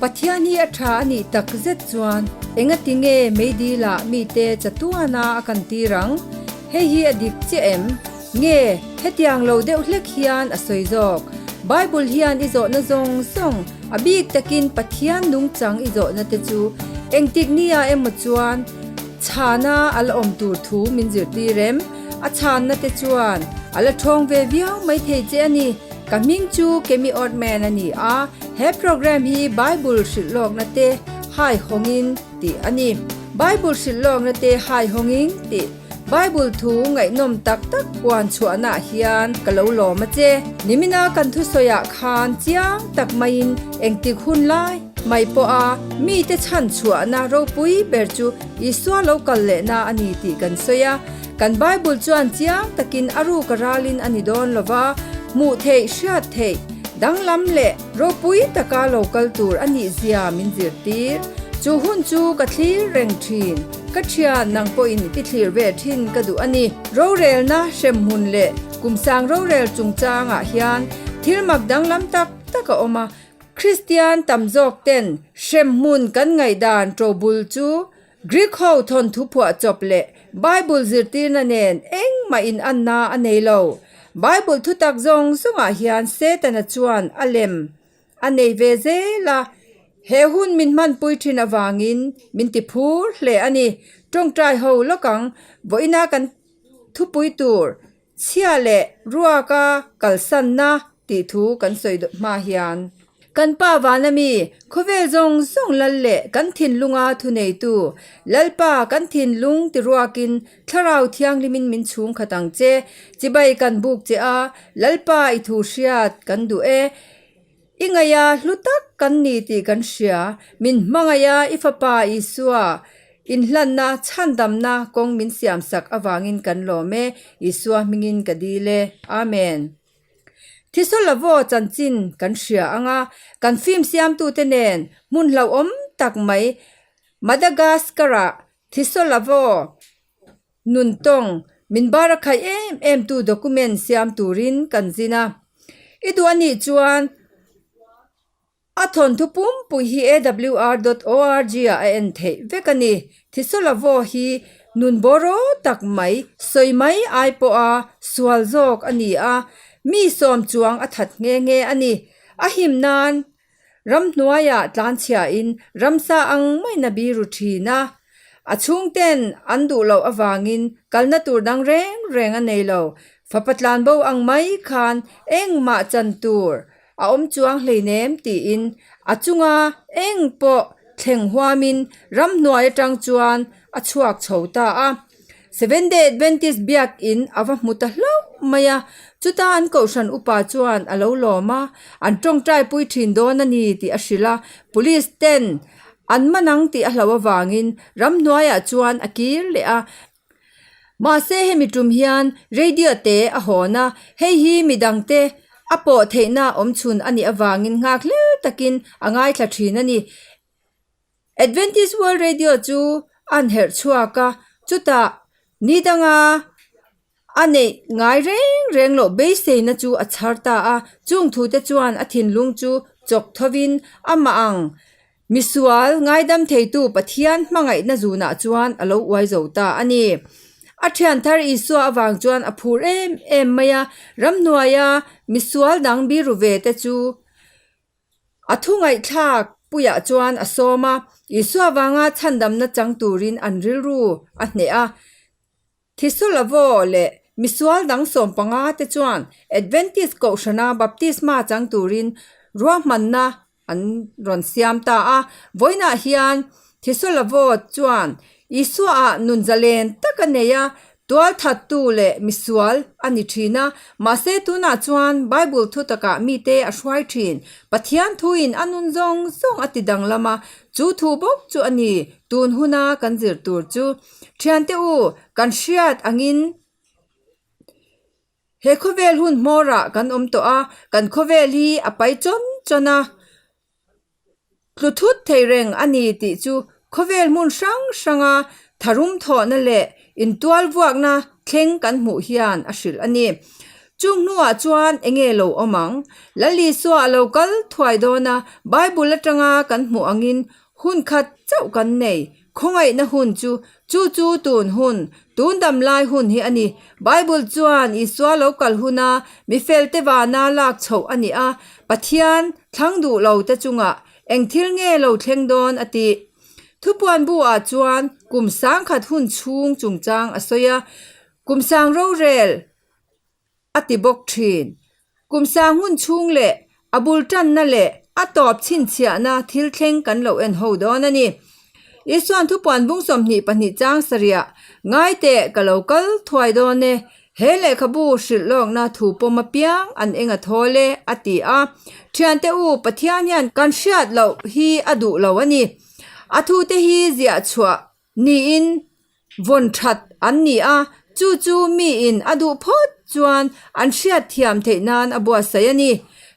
Pathian hi a tha a nih tak zet chuan engati nge meidilah mite chatuana a kan tir ang? Hei hi a dik chiah em? Nge hetiang lo deuh hlek hian a sawi zawk? Bible hian i zawhna zawng zawng, a bik takin Pathian nungchang i zawhna te chu engtik nia emaw chuan chhana a la awm tur thu min zirtir em? A chhanna te chuan a la ṭhawng ve viau maithei che a ni. Ka hming chu Kemi Ortman a ni a, he program hi Bible hrilh lawkna te hai hawngin tih a ni. Bible hrilh lawkna te hai hawngin tih Bible thu ngaihnawm tak tak puan chhuahnaah hian ka lo lawm a che. Nimina kan thusawiah khan chiang tak maiin engtik hun lai mai pawha mite chhan chhuahna ropui ber chu Isua lo kal lehna a ni tih kan sawi a. Kan Bible chuan chiang takin a ruk a ralin a ni dawn lo va, hmuh theih, hriat theih, danglam leh ropui taka lo kal tur a nih zia min zirtir. Chu hun chu ka thlir reng thin. Ka thian nang pawhin i thlir ve thin ka duh a ni. Rorelna hremhmun leh kumsang rorel chungchangah hian thil mak danglam tak tak a awm a. Kristian tam zawk ten hremhmun kan ngaihdan ṭobul chu Greek ho thawnthu phuah chawp leh Bible zirtirna nen engmah inanna a nei lo. Bible thutak zawng zawngah hian Setana chuan a lem a nei ve zel a, he hun min hmanpui thin avangin min ti phur hle a ni. Tawngtai ho lawk ang, vawiina kan thupui tur chhia leh ruaka kalsanna tih thu kan sawi hma hian. Kan Pa vana mi, khawvel zawng zawng lal leh kan thinlunga thuneitu, Lalpa kan thinlung ti ruakin Thlarau Thianghlimin min chhung khat ang che. Chibai kan buk che a, Lalpa i thu hriat kan duh e. I ngaih a hlu tak kan ni tih kan hria. Min hmangaih a, i Fapa Isua inhlanna, chhandamna kawng min siamsak avangin kan lawm e. Isua hmingin ka dil e. Amen. Thisawlavo chanchin kan hria ang a, kan film siamtute nen hmun hlauhawm tak mai Madagascar-ah Thisawlavo nuntawng min bar a khaih em em tu document siam turin kan zin a. I duh a nih chuan A thawnthu pumpui hi awr dot org ah a en theih vek a ni. Thisawlavo hi nun bawraw tak mai, sawi mai ai pawha sual zawk a ni a, mi sawm chuang a that nghe nghe a ni. A him nan ramhnuaiah tlanchhiain ramsa ang maiin a biru thin a, a chhungten an duh loh avangin kalna tur dang reng reng a nei lo. Fapa tlanbo ang mai khan engmah chan tur A awm chuang hleinem tiin a chunga eng pawh thleng huamin ramhnuai atang chuan a chhuak chho ta a. Seventh Day Adventist biakin a va hmu ta hlauh mai a, chuta an kohhran upa chuan a lo lawm a, an tawngtai pui thin dawn a ni tih a hrilh a, police ten an man ang tih a hlauh avangin ramhnuaiah chuan a kir leh a. Mahse hemi tum hian radio te a hawn a, hei hi midangte a pawh theihna awm chhun a nih avangin nghak hlel takin a ngaithla thin a ni. Adventist World Radio chu an herh chhuak a, chutah ni danga a neih ngai reng reng loh beiseina chu a chhar ta a, chung thute chuan a thinlung chu chawk thovin amah ang Misual ngaidam theitu Pathian hmangaihna zunah chuan a lo uai zo ta a ni. A thian thar Isua avang chuan a phur em em mai a, ramhnuaia misual dang biru ve te chu a thu ngaihthlak puiah chuan a sawm a, Isua vanga chhandamna chang turin an rilru a hneh a. Thisulavo leh misual dang 15 te chuan Adventist Kohhrana baptisma chang turin ruahmanna an rawn siam ta a. Vawiinah hian Thisulavo chuan Isuaah nun zalen tak a nei a, tualthattu leh misual a ni thin a. Mahse tunah chuan Bible thutakah mite a hruai thin. Pathian thuin a nun zawng zawng a ti danglam a, chu thu bawk chu a ni tun huna kan zir tur chu. Thiante u, kan hriat angin he khawvel hun hmawrah kan awm tawh a, kan khawvel hi a pai chawn chawn a, tlu thut thei reng a ni tih chu khawvel hmun hrang hranga tharum thawhna leh intual vuakna thleng kan hmuh hian a hrilh a ni. Chung hnuah chuan enge lo awm ang? Lal Isua a lo kal thuai dawn a, Bible atanga kan hmuh angin hun khat chauh kan nei. Khawngaihna hun chu, chu chu tun hun, tun dam lai hun hi a ni. Bible chuan Isua lo kal huna mi felte vana lak chhoh a ni a, Pathian thlang duh lo te chungah eng thil nge lo thleng dawn a tih. Thupuan bu ah chuan kum sangkhat hun chhung chungchang a sawi a, kum sang rorel a ti bawk thin. Kum sang hun chhung leh a bul tanna leh a tawp chhinchhiahna thil thleng kan lo en ho dawn a ni. Isuan thupuan bung 22 chang sarih ngai teh ka lo kal thuai dawn e, he lehkhabu hrilh lawkna thu pawm apiang an eng a thawl e a ti a. Thiante u Pathian hian kan hriat loh hi a duh lo a ni. A thute hi ziah chhuah Niin vawn that an ni a, chu chu miin a duh phawt chuan an hriat thiam theih nan a buatsaih a ni.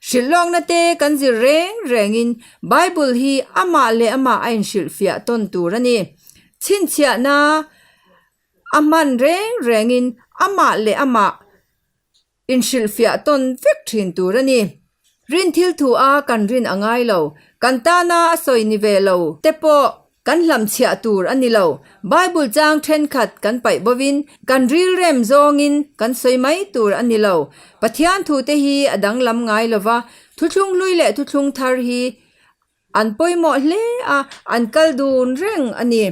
Hrilhlawkna te kan zir reng rengin Bible hi amah leh amah a inhrilhfiah tawn tur a ni. Chhinchhiahna a hman reng rengin amah leh amah Inhrilhfiah tawn vek thin tur a ni. Rin thil thu a kan rin a ngai lo. Kan tana a sawi ni ve lo te pawh kan hlamchhiah tur a ni lo. Bible chang thenkhat kan paih bovin kan rilrem zawngin kan sawi mai tur a ni lo. Pathian thu te hi a danglam ngai lo va, thuthlung hlui leh thuthlung thar hi An pawimawh hle a, an kal dun reng a ni.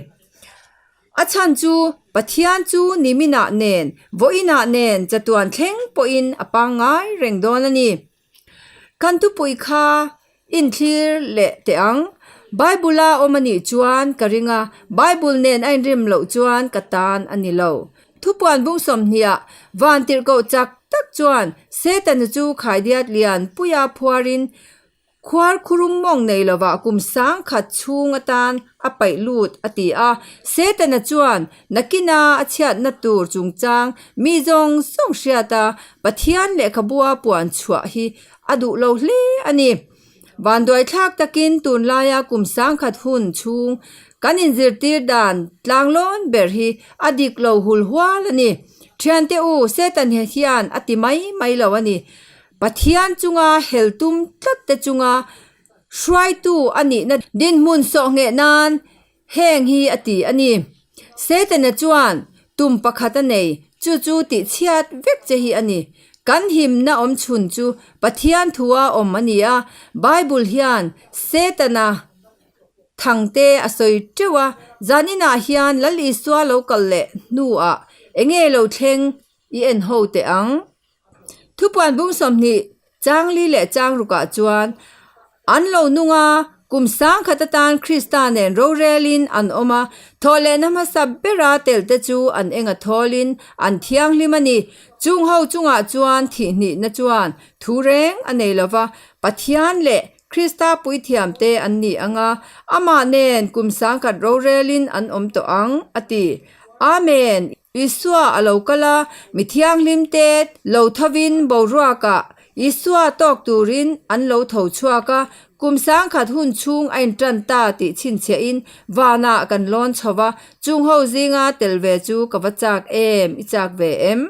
A chhan chu Pathian chu niminah nen, vawiinah nen chatuan thleng pawhin a pangngai reng dawn a ni. Kan thupui kha inthlir leh teh ang. Bible-a awm a nih chuan ka ring a, Bible nen a inrim loh chuan ka tan a ni lo. Thupuan bung sawmhniah vantirhkoh chak tak chuan Setana chu khaidiat lian puia phuarin Khuar khurum mawng nei lovah kum sangkhat chhung atan a paih lut a ti a. Setana chuan nakina a chhiatna tur chungchang mi zawng zawng hriat a, Pathian lehkhabua puan chhuah hi a duh lo hle a ni. Vanduaithlak takin tunlaia kum sangkhat hun chhung kan inzirtir dan tlanglawn ber hi a dik lo hul hual a ni. Thiante u, Satan hian a ti mai mai lo a ni. Pathian chunga hel tum tlat te chunga hruaitu a nihna dinhmun sawhngheh nan heng hi a ti a ni. Setana chuan tum pakhat a nei, chu chu tihchhiat vek che hi a ni. Kan himna awm chhun chu Pathian thua awm a ni a, Bible hian Setana thangte a sawi teuh a, zaninah hian Lal Isua lo kal leh hnuah enge lo thleng i en ho teh ang. Thupuan bung 20 changli leh changrukah chuan an lo nung a, kum sangkhat atan Krista nen rorelin an awm a, thawhlehna hmasa bera telte chu an enga thawlin an thianghlim a ni. Chung ho chungah chuan thihhnihna chuan thu reng a nei lo va, Pathian leh Krista puithiamte an ni ang a, amah nen kum sangkhat rorelin an awm tawh ang, a ti. Amen! Isua a lo kal a, mi thianghlimte lo thovin boruakah Isua tawk turin an lo tho chhuak a, kum sangkhat hun chhung a intan ta tih chhinchhiahin vanah kan lawn chho va, chung ho zinga tel ve chu ka va chak em, i chak ve em?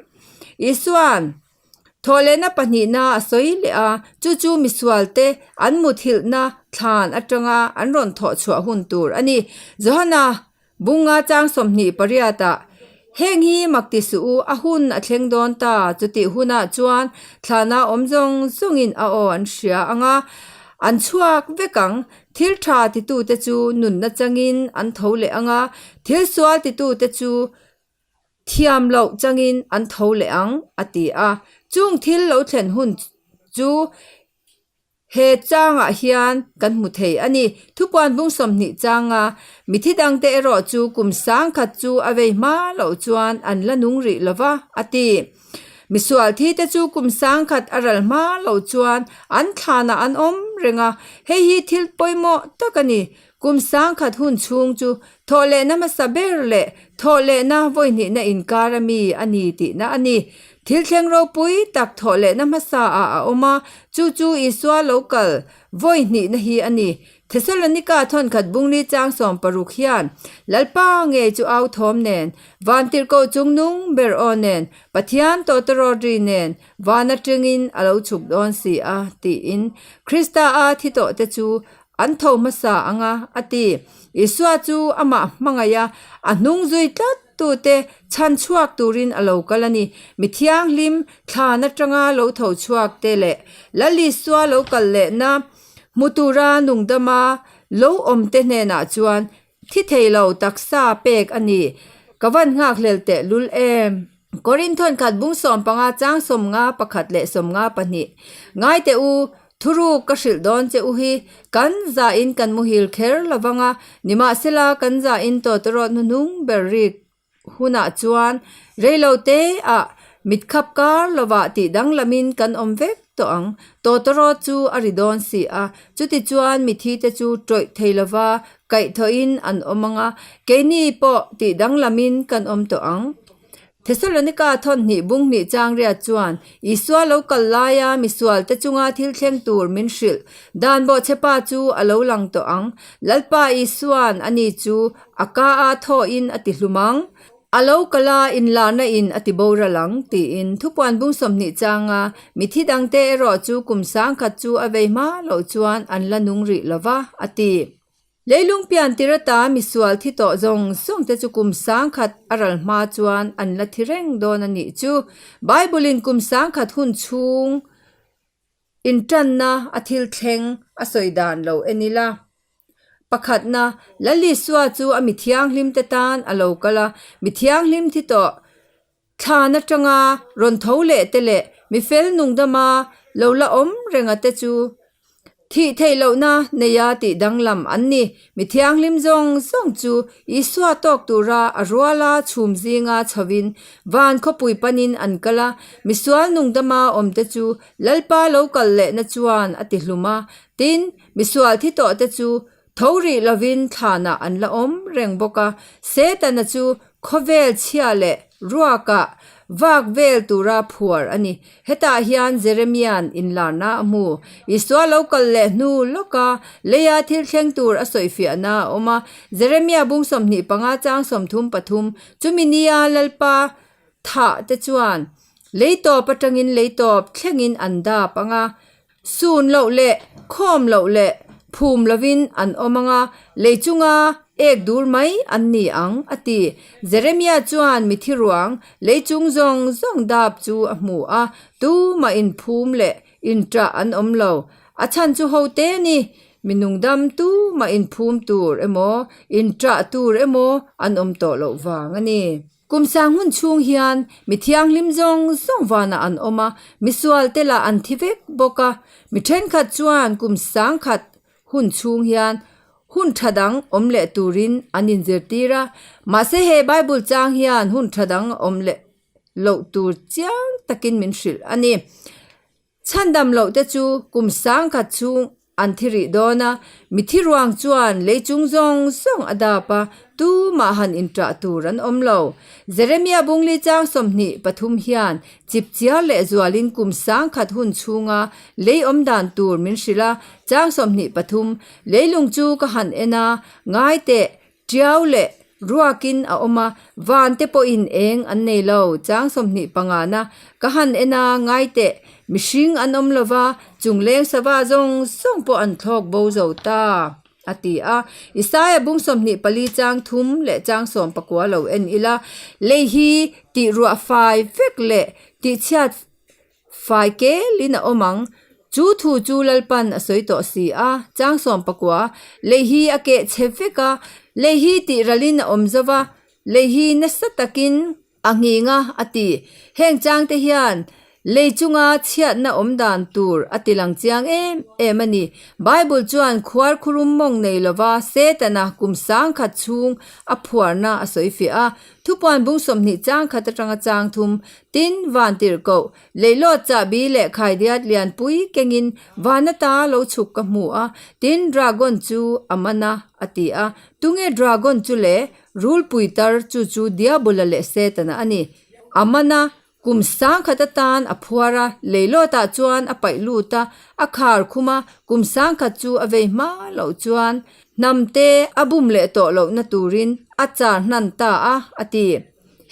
Isua'n thawhlehna pahnihna a sawi leh a, chu chu misualte an muthilhna thlan atanga an rawn thawh chhuah hun tur a ni. Johana Bunga chang 28 ah, Heng hi mak ti suh u, a hun a thleng dawn ta, chutih hunah chuan thlana awm zawng zawngin a aw an hria ang a, an chhuak vek ang. Thil tha titute chu nunna changin an tho leh ang a, thil sual titute chu thiam loh changin an tho leh ang, a ti a. Chung thil lo thlen hun chu He changah hian kan hmu thei a ni. Thupuan bung 20 changa mithi dangte erawh chu kum sangkhat chu a vei hma loh chuan an la nung rih lo va, a ti. Misual thite chu kum sangkhat a ral hma loh chuan an thlanah an awm reng a, hei hi thil pawimawh tak a ni. Kum sangkhat hun chhung chu thawhlehna hmasa ber leh thawhlehna vawihnihna inkar a mi a ni tihna a ni. Thil thleng ropui tak thawh lehna hmasa ah a awm a, chu chu Isua lo kal vawi hnihna hi a ni. Thesalonika thawnkhat bungli chang 16 hian, Lalpa ngei chu au thawm nen, vantirhkoh chung nung ber aw nen, Pathian tawtawrawt ri nen, van atangin a lo chhuk dawn si a, tiin Krista a thi tawh te chu an tho hmasa ang a, a ti. Isua chu amah hmangaih a, a hnung zui tlat tute chhan chhuak turin a lo kal a ni. Mi thianghlim thlan atanga lo tho chhuak te leh Lal Isua lo kal lehna hmu tura nungdama lo awm te hnenah chuan thi thei lo taksa pek a ni. Ka van nghakhlel teh lul em! Korin thawnkhat bung 15 chang 51 leh 52 Ngai teh u, thuruk ka hrilh dawn che u hi, kan zahin kan muhil kher lo vang a, nimahsela kan zahin tawtawrawt hnuhnung ber rik hunah chuan reilo te ah mitkhap kar lovah tih danglamin kan awm vek tawh ang. Tawtawrawt chu a ri dawn si a, chutichuan mithi te chu tawih thei lova kaihthawhin an awm ang a, keini pawh tih danglamin kan awm tawh ang. Thesalonika thawn hnih bung hnih chang riat chuan Isua lo kal laia misualte chunga thil thleng tur min hrilh dan bawhchhepa chu a lo lang tawh ang. Lalpa Isua'n ani chu a ka a thawhin a ti hlum ang. A lo kal a inlarna in a ti boral ang, tiin thupuan bung 20 changa mithi dangte erawh chu kum 1000 chu a vei hma loh chuan an la nung rih lo va, a ti. Leilung pian tir ata misual thi tawh zawng zawng te chu kum 1000 a ral hma chuan an la thi reng dawn a nih chu. Bible in kum 1000 hun chhung intanna a thil thleng a sawi dan lo en ila. Pakhatna, Lal Isua chu a mi thianghlim te tan a lo kal a, mi thianghlim thi tawh thlan atanga rawn tho leh te leh mi fel nungdama lo la awm renga te chu Thih theih lohna neia tih danglam an ni. Mi thianghlim zawng zawng chu Isua tawk tura a ruala chhum zinga chhovin van khawpui panin an kal a. Misual nungdama awmte chu Lalpa lo kal lehna chuan a ti hlum a. Tin, misual thi tawhte chu tho rih lovin thlanah an la awm reng bawk a. Setana chu Khawvel chhia leh ruakah vak vel tura phuar a ni. Hetah hian Jeremia'n inlarna a hmu. Isua lo kal leh hnu lawka leia thil thleng tur a sawifiahna a awm a. Jeremia bung 25 chang 33, Chumi nia Lalpa thah te chuan lei tawp atangin lei tawp thlengin an dap ang a. Sun loh leh khawm loh leh phum lovin an awm ang a, lei chunga ek dur mai an ni ang, a ti. Jeremia chuan mithi ruang lei chung zawng zawng dap chu a hmu a, tumah inphum leh inṭah an awm lo. A chhan chu ho te ni, mi nungdam tumah inphum tur emaw, inṭah tur emaw an awm tawh loh vang a ni. Kum sang hun chhung hian mi thianghlim zawng zawng vanah an awm a, misual te lah an thi vek bawk a. Mi thenkhat chuan kum 1000 hun chhung hian hun tha dang awm leh turin an inzirtir a. Mahse he Bible chang hian hun tha dang awm leh loh tur chiang takin min hrilh a ni. Chhandam loh te chu kum 1000 chhung an thi rih dawn a, mithi ruang chuan lei chung zawng zawng a dap a, tumah han inṭah tur an awm lo. Jeremia bungli chang 23 hian chipchiar leh zualin kum 1000 hun chhunga lei awm dan tur min hrilh a, chang 23, Leilung chu ka han en a, ngai teh, Tiau leh ruakin a awm a, van te pawhin eng an nei lo. Chang 25 na ka han en a, ngai teh, mihring an awm lo va, chungleng sava zawng zawng pawh an thlawk bo zo ta, a ti a. Isaia bung 24 chang thum leh chang 19 lo en ila, lei hi tih ruah fai vek leh tihchhiat Fai kelin a awm ang. Chu thu chu Lalpan a sawi tawh si a, chang 19, lei hi a keh chhe vek a, lei hi tih ralin a awm zo va, lei hi nasa takin a nghing a, a ti. Heng changte hian lei chunga chhiatna awm dan tur a ti lang chiang em em a ni. Bible chuan khuar khurum mawng nei lova Setana kum 1000 chhung a phuarna a sawi fiah a. Thupuan bung 20 chang khat atanga chang thum Tin, van tirhkoh, leihlawt chahbi leh khaidiat lianpui kengin van ata lo chhuk ka hmu a, tin, dragon chu a man a, a ti a. Tunge dragon chu le? Rulpui tar, chu chu Diabola leh Setana a ni. A man a. Kum sangkhat atan a phuar a, leilawtah chuan a paih lut a, a khar khum a, kum sangkhat chu a vei hma loh chuan hnam te a bum leh tawh lohna turin a char hnan ta a, a ti.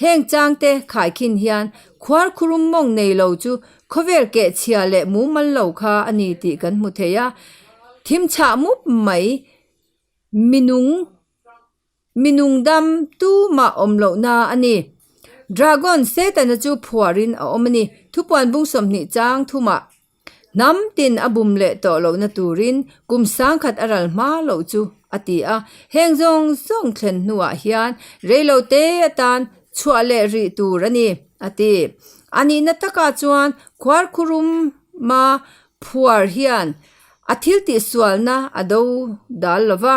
Heng changte khaikhin hian khuarkhurum mawng nei lo chu khawvel keh chhia leh mumal lo kha a ni tih kan hmu thei a, thim chhah mup mai minung minung dam tumah awm lohna a ni. Dragon Setana chu phuarin a awm a ni. Thupuan bung 20 chang thumah Hnam tin a bum leh tawh lohna turin kum sangkhat a ral hma loh chu a ti a. Heng zawng zawng thlen hnuah hian reilo te atan chhuah leh rih tur a ni, a ti. A nihna takah chuan khuarkhuruma phuar hian a thil tihsualna a do dal lo va.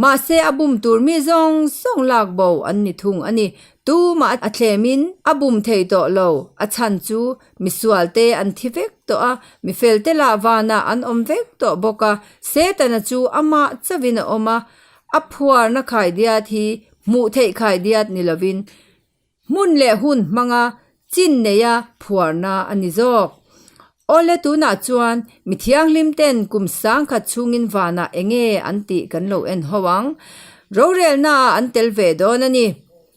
Mahse a bum tur mi zawng zawng lak bo an ni thung a ni. Tumah a thlemin a bum thei tawh lo. A chhan chu misual te an thi vek tawh a, mifel te lah vanah an awm vek tawh bawk a. Setana chu amah chauhin a awm a, a phuarna khaidiat hi hmuh theih khaidiat ni lovin Hmun leh hun hmanga chin neia phuarna a ni zawk. Awle tunah chuan mi thianghlim ten kum sangkhat chhungin vanah enge an tih kan lo en ho ang. Rorelnaah an tel ve dawn a ni.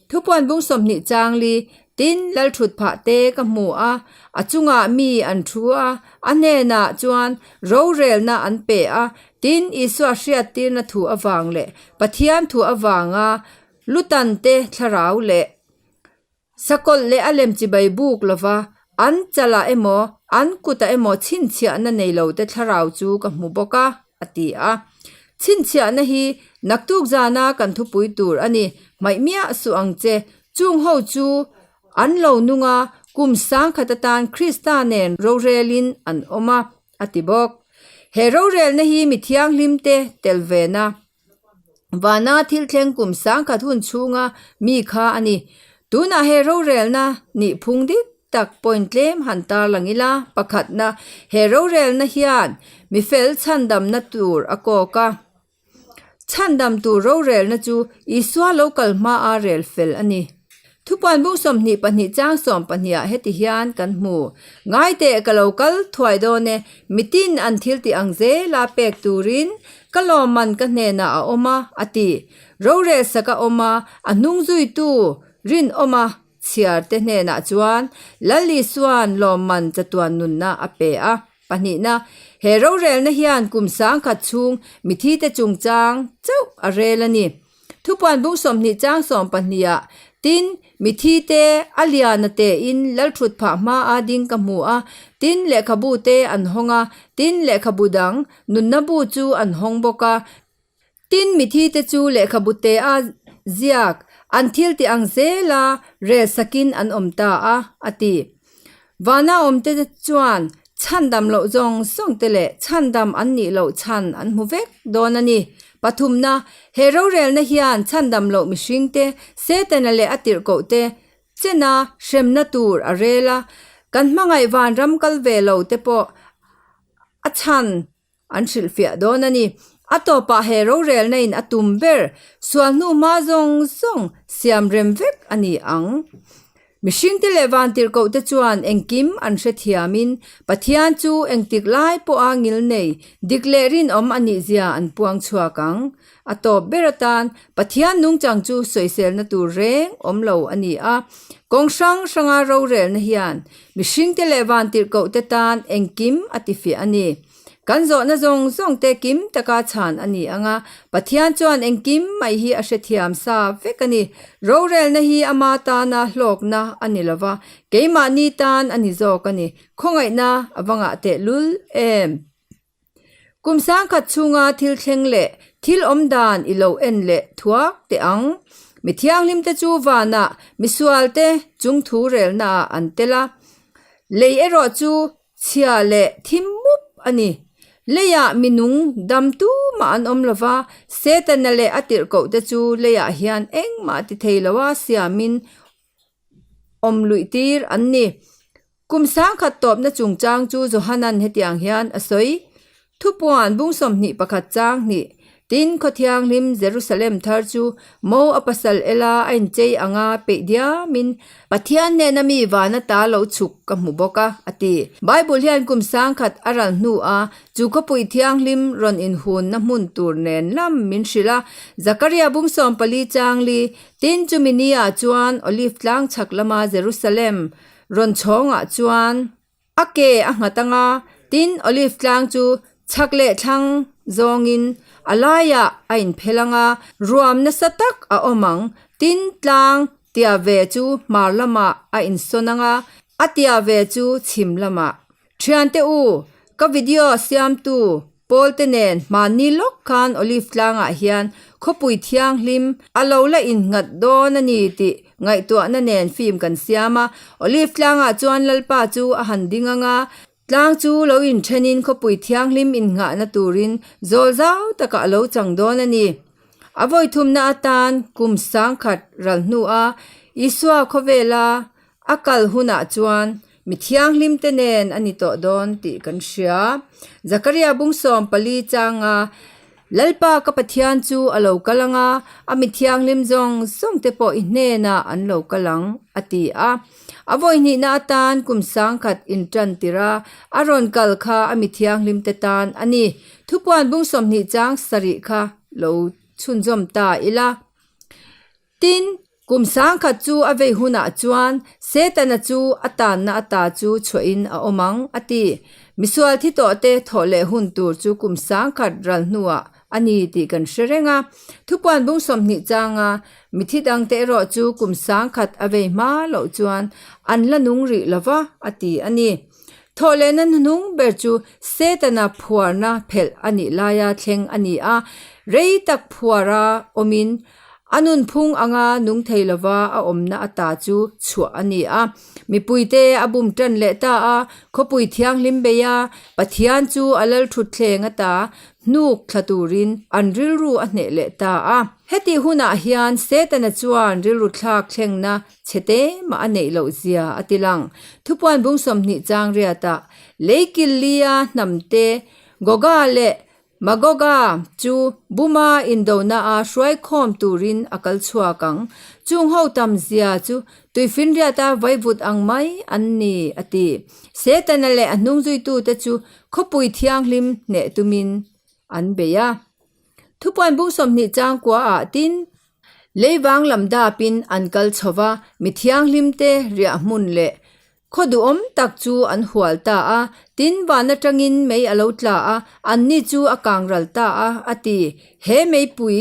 Thupuan bung 20 changli tin Lalthut phah te ka hmu a, a chungah mi an thu a, a hnenah chuan rorelna an pe a, tin Isua hriattirna thu avang leh Pathian thu avanga Lutan te thlarau leh sakawlh leh a lem chibai buk lova an chalah emaw an kutah emaw chhinchhiahna nei lo te thlarau chu ka hmu bawk a, a ti a. Chhinchhiahna hi naktuk zana kan thupui tur a ni, hmaih miah suh ang che. Chung ho chu an lo nung a, kum sangkhat atan Krista nen rorelin an awm a, a ti bawk. He rorelna hi mi thianghlim te tel vena. Vana thil thleng kum sangkhat hun chhunga mi kha a ni. Tunah he rorelna nih phung dik tak point tlem han tarlang ila, pakhatna, he rorelna hian mi fel chhandamna tur a kawk a. Chhandam tur rorelna chu Isua lo kal hmaa rel fel a ni. Thupuan bung 22 chang 12 ah heti hian kan hmu, Ngai teh ka lo kal thuai dawn e, mitin an thil tih ang zela pek turin ka lawmman ka hnenah a awm a, a ti. Rorel sak a awm a, a hnung zuitu rinawma chhiar te hnenah chuan Lal Isua'n lawmman chatuan nunna a pe a. Pahnihna, he rorelna hian kum sangkhat chhung mithite chungchang chauh a rel a ni. Thupuan bung 20 chang 12 ah, Tin, mithi te, a liana tein lalthut phah hma a ding ka hmu a, tin, lehkhabu te an hawng a, tin, lehkhabu dang, nunna bu chu an hawng bawk a. Tin, mithi te chu lehkhabu te a ziak, an thil tih ang zela rel sakin an awm ta a, a ti. Vana awmte chuan chhandam loh zawng zawng te leh chhandam an nih loh chhan an hmu vek dawn a ni. Pathumna, he rorelna hian chhandam loh mihringte, Setana leh a tirhkohte chena hremna tur a rel a, kan hmangaih vanram kal ve lo te pawh a chhan An hrilhfiah dawn a ni. A tawpah he rorelna in a tum ber, sual hnu hma zawng zawng siam rem vek a ni ang. Mihringte leh vantirhkohte chuan engkim an hrethiamin Pathian chu engtik lai pawha ngilnei, dik leh rinawm a nihzia an puang chhuak ang. A tawp ber atan Pathian nungchang chu sawiselna tur reng awm lo a ni a. Kawng hrang hranga rorelna hian mihringte leh vantirhkohte tan engkim a tifiah a ni. Kan zawhna zawng zawng te kim taka chhan a ni ang a, Pathian chuan engkim mai hi a hrethiam sa vek a ni. Rorelna hi ama tana hlawkna a ni lo va, keimahni tan a ni zawk a ni. Khawngaihna a va ngah tehlul em? Kum sangkhat chhunga thil thleng leh thil awm dan i lo en leh thuak teh ang. Mi thianghlimte chu vanah misualte chungthu relnaah an tel a, lei erawh chu chhia leh thim mup a ni. Leiah mi nung dam tumah an awm lo va, Setana leh a tirhkohte chu leiah hian engmah ti thei loa siamin awm luih tir an ni. Kum sangkhat tawpna chungchang chu Johanan hetiang hian a sawi, Thupuan bung 21 chang hnih. Tin, khaw thianghlim Jerusalem thar chu mo a pasal ela a inchei anga peih diamin Pathian hnena mi vana ta lo chhuk ka hmu bawk a, a ti. Bible hian kum sangkhat a ral hnu a, chu khawpui thianghlim rawn inhunna hmun tur nen lam min hrilh a. Zakaria bung 14 changli, Tin, chumi ni-ah chuan Olive tlang chhak lama Jerusalem rawn chhawngah chuan, A ke a nghat ang a, tin Olive tlang chu chhak leh thlang zawngin a laiah a inphel ang a, ruam nasa tak a awm ang. Tin tlang tia ve chu hmar lamah a insawn ang a, a tia ve chu chhim lamah. Thiante u, ka video siamtu Pawlte nen hmanni lawk khan Olive tlangah hian khawpui thianghlim a lo la innghat dawn a ni tih ngaihtuahna nen film kan siam a. Olive tlangah chuan Lalpa chu a han ding ang a, tlang chu lo inthenin khawpui thianghlim innghahna turin zawl zau takah a lo chang dawn a ni. A vawithumna atan kum 10,000 ral hnua Isua khawvela A kal hunah chuan mi thianghlimte nen a ni tawh dawn tih kan hria. Zakaria bung 14 changa Lalpa ka Pathian chu a lo kal ang a, a mi thianghlim zawng zawngte pawh i hnenah an lo kal ang, a ti a. A vawi hnihna atan kum 10,000 intan tir a, a rawn kal kha a mi thianghlimte tan a ni. Thupuan bung 20 chang sarih kha lo chhunzawm ta ila. Tin, kum 10,000 chu a vei hunah chuan Setana chu a tanna ata chu chhuahin a awm ang, a ti. Misual thi tawhte thawh leh hun tur chu kum 10,000 ral hnuah a ni tih kan hre reng a. Thupuan bung 20 changa mithi dangte erawh chu kum 10,000 a vei hma loh chuan an la nung rih lo va, a ti a ni. Thawh lehna hnuhnung ber chu Setana phuarna phelh a nih laia thleng a ni a, rei tak phuara awmin A nunphung anga nung thei lova a awmna ata chu chhuah a ni a. Mipuite a bum tan leh ta a, khawpui thianghlim bei a, Pathian chu a lalthutthleng ata hnuk thla turin an rilru a hneh leh ta a. Hetih hunah hian Setana chuan rilru thlak thlengna chhe te mah a neih loh zia a ti lang. Thupuan bung 20 chang riatah Leikil lia hnamte Goga leh Magoga chu Buma indona-a hruaikhawm turin a kal chhuak ang. Chung ho tam zia chu tuifinriata vaivut ang mai an ni, a ti. Setana leh a hnungzuitute chu khawpui thianghlim hneh tumin an bei a. Thupuan bung 20 chang kuaah tin leivang lam dapin an kal chho va, mi thianghlimte riah hmun leh Khaw duhawm tak chu an hual ta a, tin van atangin mei a lo tla a, anni chu a kang ral ta a, a ti. He meipui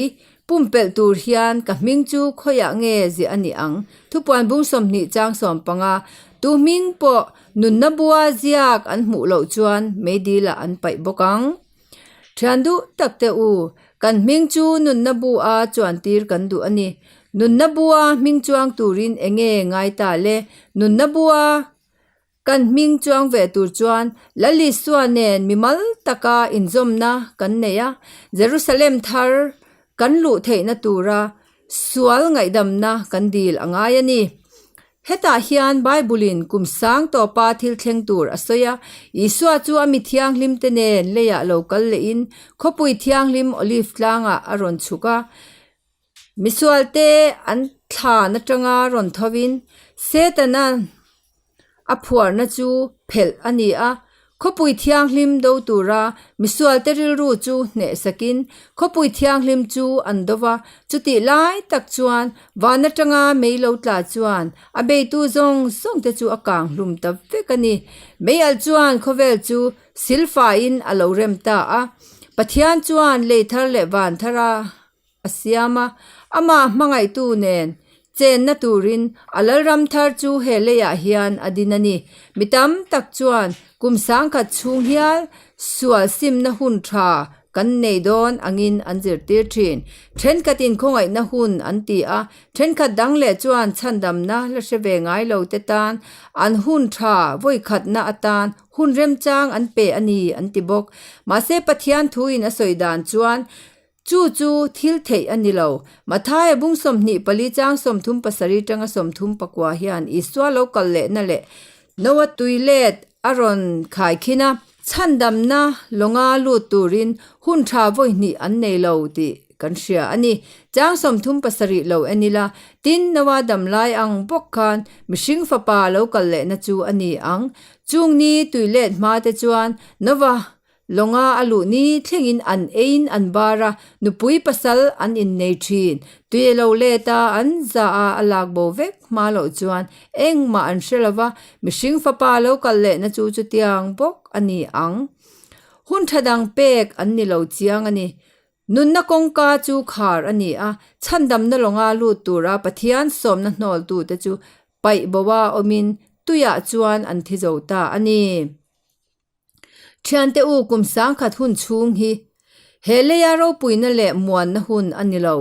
pumpelh tur hian ka hming chu khawiah nge ziah a ni ang? Thupuan bung 20 chang 15, Tu hming pawh nunna bua ziak an hmuh loh chuan meidilah an paih bawk ang. Thian duh tak teh u, kan hming chu nunna bu-a chuantir kan duh a ni. Nunna bu-a hming chuang turin eng nge ngai ta le? Nunna bu-a kan hming chuang ve tur chuan Lal Isua nen mimal taka inzawmna kan nei a, Jerusalem thar kan luh theihna tura sual ngaihdamna kan dil a ngai a ni. Hetah hian Bible-in kum sang tawpa thil thleng tur a sawi a, Isua chu a mi thianghlimte nen leiah lo kal lehin khawpui thianghlim Olive tlangah a rawn chhuk a. Misualte an thlan atanga rawn thovin Setana a phuarna chu phelh a ni a, Khawpui thianghlim do tura misualte rilru chu hnehsakin khawpui thianghlim chu an do va, chutih lai tak chuan van atanga mei lo tla chuan a beitu zawng zawngte chu a kang hlum ta vek a ni. Mei alh chuan khawvel chu silfaiin a lo rem ta a, Pathian chuan lei thar leh van thara a siam a, amah hmangaihtu nen chenna turin a lalram thar chu he leiah hian a din a ni. Mi tam tak chuan kum 10,000 chhung hial sual simna hun tha kan nei dawn angin an zirtir thin. Thenkhatin khawngaihna hun an ti a, thenkhat dang leh chuan chhandamna la hre ve ngai lo te tan an hun tha vawikhatna atan hun remchang an pe a ni an ti bawk. Mahse Pathian thuin a sawi dan chuan Chu chu thil theih a ni lo. Mathaia bung 24 chang 37 tanga 34 hian Isua lo kal lehna leh Noa tui let a rawn khai khin a. Chhandamna lawnga lut turin hun tha vawi hnih an nei lo tih kan hria a ni. Chang 37 lo en ila, tin Noa dam lai ang bawk khan mihring fapa lo kal lehna chu a ni ang. Chung ni tui let hma te chuan Nova Lawnga a luh ni thlengin an eiin an bar a, nupui pasal an innei thin. Tui a lo let a, an za a, a lak bo vek hma loh chuan engmah an hre lo va, mihring fapa lo kal lehna chu chutiang bawk a ni ang. Hun tha dang pek an ni lo chiang a ni. Nunna kawngka chu khar a ni a, chhandamna lawnga lut tura Pathian sawmna hnawltute chu paih boa awmin tuiah chuan an thi zo ta a ni. Thiante u kum sangkhat hun chhung hi he leia ropuina leh muanna hun a ni lo.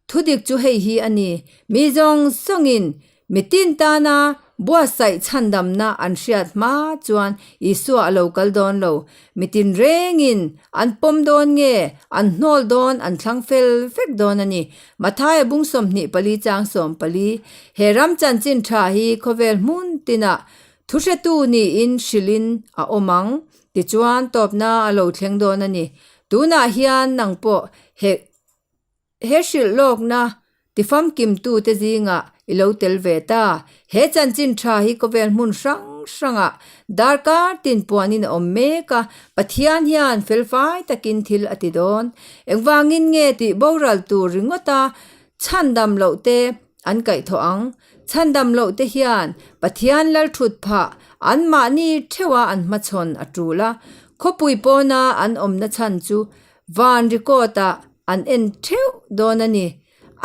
Thudik chu hei hi a ni, mi zawng zawngin mitin tana buatsaih chhandamna an hriat hma chuan Isua a lo kal dawn lo. Mitin rengin an pawm dawn nge an hnawl dawn an thlang fel vek dawn a ni. Mathaia bung 24 chang 14 He ram chanchin tha hi khawvel hmun tinah Thuhretu niin hrilhin a awm ang, tichuan tawpna a lo thleng dawn a ni. Tunah hian nang pawh he he hrilh lawkna tifamkimtute zingah i lo tel ve ta. He chanchin tha hi khawvel hmun hrang hrangah darkar tin puanin a awm mek a, Pathian hian felfai takin thil a ti dawn. Engvangin nge tih boral tur ringawta Chhandam loh te an kaihthawh ang. Chhandam loh te hian Pathian lal thut phah anmahni theuha an hmachhawn a tul a. Khawpui pawna an awmna chhan chu van record ah an en theuh dawn a ni.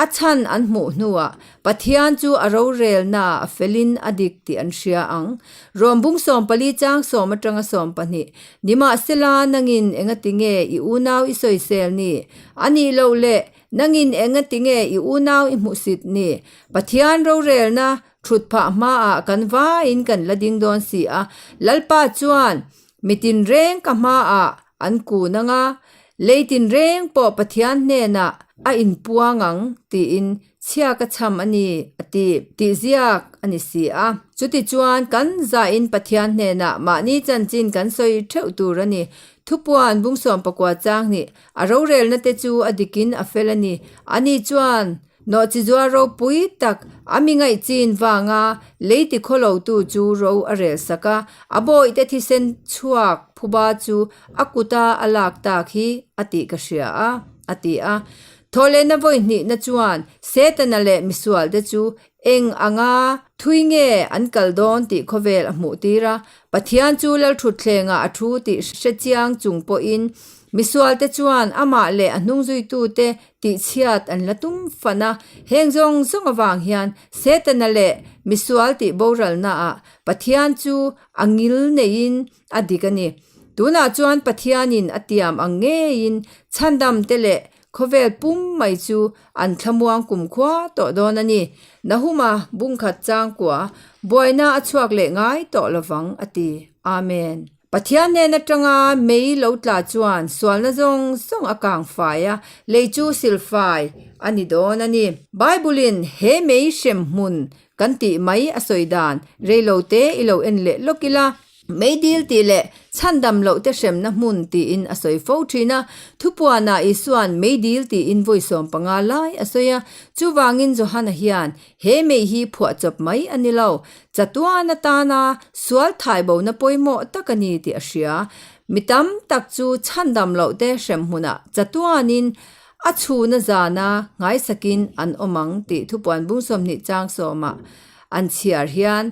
A chhan an hmuh hnuah Pathian chu a rorelna a felin a dik tih an hria ang. Rawmbung 14 chang sawm atanga 12 Nimahsela nangin engatinge i unau i sawisel ni? A nih loh leh Nangin engatinge i unau i hmuhsit ni? Pathian rorelna thut phah hmaah kan vaiin kan la ding dawn si a. Lalpa chuan mi tinreng ka hmaah an kun ang a, lei tinreng pawh Pathian hnenah a inpuang ang tiin chhia ka chham a ni a ti tih ziak a ni si a. Chutichuan kan zahin Pathian hnenah mahni chanchin kan sawi theuh tur a ni. Thupuan bung 19 chang hnih A rorelna te chu a dikin a fel a ni. Ani chuan nawhchizuar ropui tak a mi ngaihchin vanga lei tikhawlotu chu ro a rel sak a, a bawihte thisen chhuak phuba chu a kuta a lak tak hi a tih ka hria a, a ti a. Thawhlehna vawi hnihna chuan Setana leh misualte chu Eng anga thui nge an kal dawn tih khawvel a hmuh tir a, Pathian chu Lalthutthlengah a thu tih hre chiang chung pawhin misualte chuan amah leh a hnungzuitute tihchhiat an la tum fan a. Heng zawng zawng avang hian Setana leh misual tih boralnaah Pathian chu a ngil neiin a dik a ni. Tunah chuan Pathianin a tiam ang ngeiin chhandamte leh Khawvel pum mai chu an thlamuang kumkhua tawh dawn a ni. Nahuma bungkhat changkua buaina a chhuak leh ngai tawh lovang a ti. Amen. Pathian hnen atanga mei lo tla chuan sualna zawng zawng a kang fai a, lei chu silfai a ni dawn a ni. Bible-in he mei hrem hmun kan tih mai a sawi dan reilote i lo en leh lawk ila. Meidil tih leh chhandam loh te hremna hmun tiin a sawi fo thin a. Thupuanah Isua'n meidil tiin vawi 15 lai a sawi a. Chuvangin Johana hian he mei hi phuahchawp mai a ni lo. Chatuan atana sual thaibona pawimawh tak a ni tih a hria. Mi tam tak chu chhandam loh te hrem hmunah chatuanin a chhuna zana nghaisakin an awm ang tih thupuan bung 20 chang sawmah an chhiar hian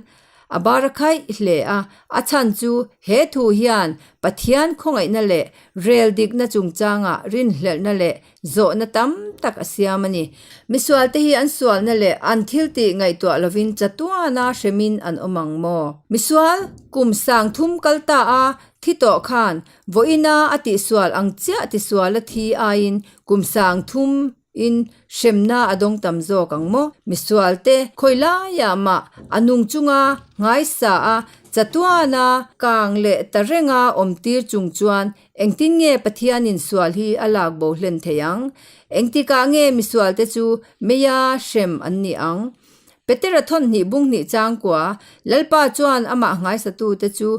A bar a khaih hle a, a chhan chu he thu hian Pathian khawngaihna leh rel dikna chungchangah rinhlelhna leh zawhna tam tak a siam a ni. Misualte hi an sualna leh an thiltih ngaihtuah lovin chatuana hremin an awm ang maw? Misual kum sang thum kal ta a thi tawh khan vawiina a tihsual ang chiah tisual a thi aiin kum sang thum In hremna a dawng tam zawk ang maw? Misualte khawi laiah mah a nung chunga nghaisa a, chatuana kang leh ta renga awmtir chung chuan engtin nge Pathianin sual hi a lak bo hlen thei ang? Engtikah nge misualte chu meia hrem an nih ang? Petera thawn hnih bung hnih changkua, Lalpa chuan amah nghaisatute chu.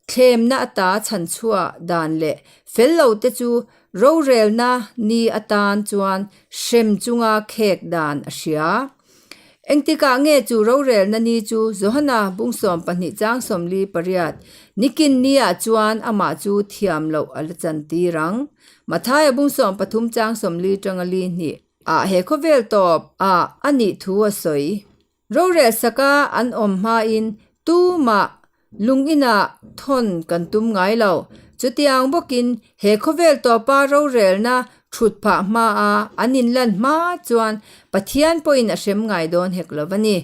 Thlemna ata chhanchhuah dan leh fel lote chu rorelna ni atan chuan hrem chunga khek dan a hria. Engtikah nge chu rorelna ni chu Johana bungsawm pahnih chang 48 nikin niah chuan amah chu thiam loh a la chantir ang? Mathaia bungsawm pathum chang 40 tanga li hnih ah he khawvel tawp ah a nih thu a sawi. Rorel saka an awm hmain tumah lung inah thawn kan tum ngai lo. Chutiang bawkin he khawvel tawpa rorelna thut phah hmaa an inlan hma chuan Pathian pawhin a hrem ngai dawn hek lo a ni.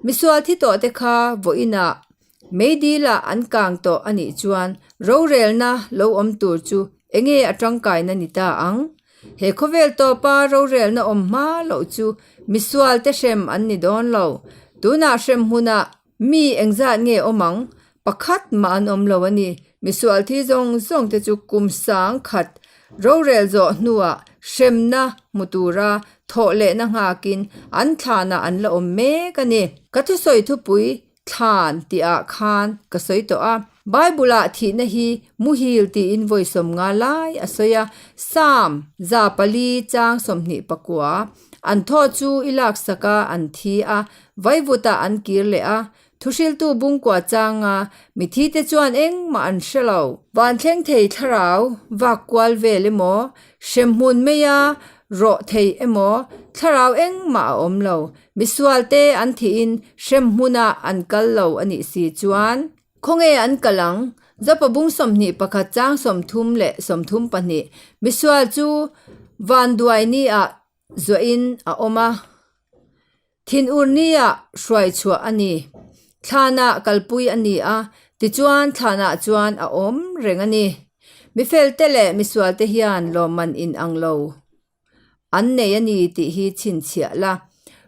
Misual thi tawhte kha vawiinah Meidilah an kang tawh a nih chuan rorelna lo awm tur chu enge a tangkaina ni ta ang? He khawvel tawpa rorelna awm hma loh chu misual te hrem an ni dawn lo. Tunah hrem hmunah mi engzat nge awm ang? Pakhat mah an awm lo a ni. Misual thi zawng zawng te chu kum sang khat rorel zawh hnuah hremna hmu tura thawh lehna nghakin an thlanah an la awm mek a ni. Ka thusawi thupui Thlan tihah khan ka sawi tawh a. Bible-ah thihna hi muhil tiin vawi 50 lai a sawi a, Psalm 400 chang 29, An thaw chu i laksak a, an thi a, vaivutah an kir leh a. Thuhriltu bungkua changa mithite chuan engmah an hre lo. Van thleng thei thlarau vak kual vel emaw, hremhmun maia rawh thei emaw, thlarau engmah a awm lo. Misualte an thihin hremhmunah an kal lo a nih si chuan. Khawnge an kal ang? Zopa bung 21 chang 30 leh 32, Misual chu vanduai niah zuahin a awm a, thinur niah hruai chhuah a ni. Thlanah kalpui a ni a, tichuan thlanah chuan a awm reng a ni. Mifelte leh misualte hian lawmman inang lo. An nei a ni tih hi chhinchhiah la.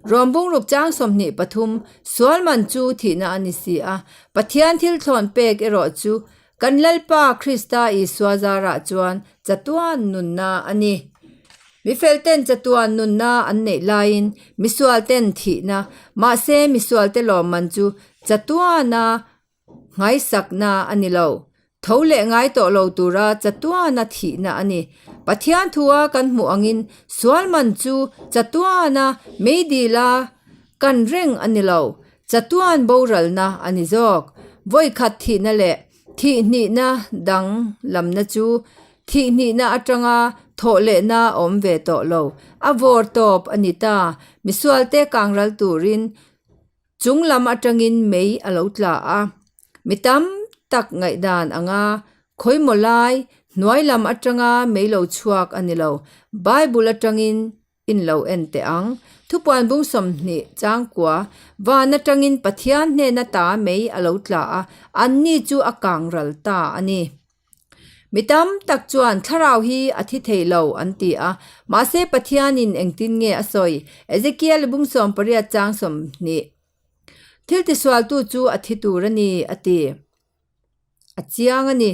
Rom bungruk chang 23, Sual man chu thihna a ni si a, Pathian thil thlawn pek erawh chu kan Lalpa Krista Isua zarah chuan chatuan nunna a ni. Mifelten chatuan nunna an neih laiin misualten thihna, mahse misualte lawmman chu chatuana Nghaisakna a ni lo. Tho leh ngai tawh lo tura chatuana thihna a ni. Pathian thua kan hmuh angin sual man chu chatuana meidila kan reng a ni lo. Chatuan boralna a ni zawk. Vawikhat thihna leh thihhnihna dang lamna chu thihhnihna atanga thawh lehna a awm ve tawh lo. A vawr tawp a ni ta. Misualte kangral turin Chung lam atangin mei a lo tla a, mi tam tak ngaihdan anga khawimaw lai hnuai lam atanga mei lo chhuak a ni lo. Bible atangin in lo en teh ang. Thupuan bung 20 changkua, Van atangin Pathian hnena ta mei a lo tla a, anni chu a kang ral ta a ni. Mi tam tak chuan thlarau hi a thi thei lo an ti a, mahse Pathianin engtin nge a sawi? Ezekiel bung 18 chang 20, Thil tisualtu chu a thi tur a ni, a ti. A chiang a ni.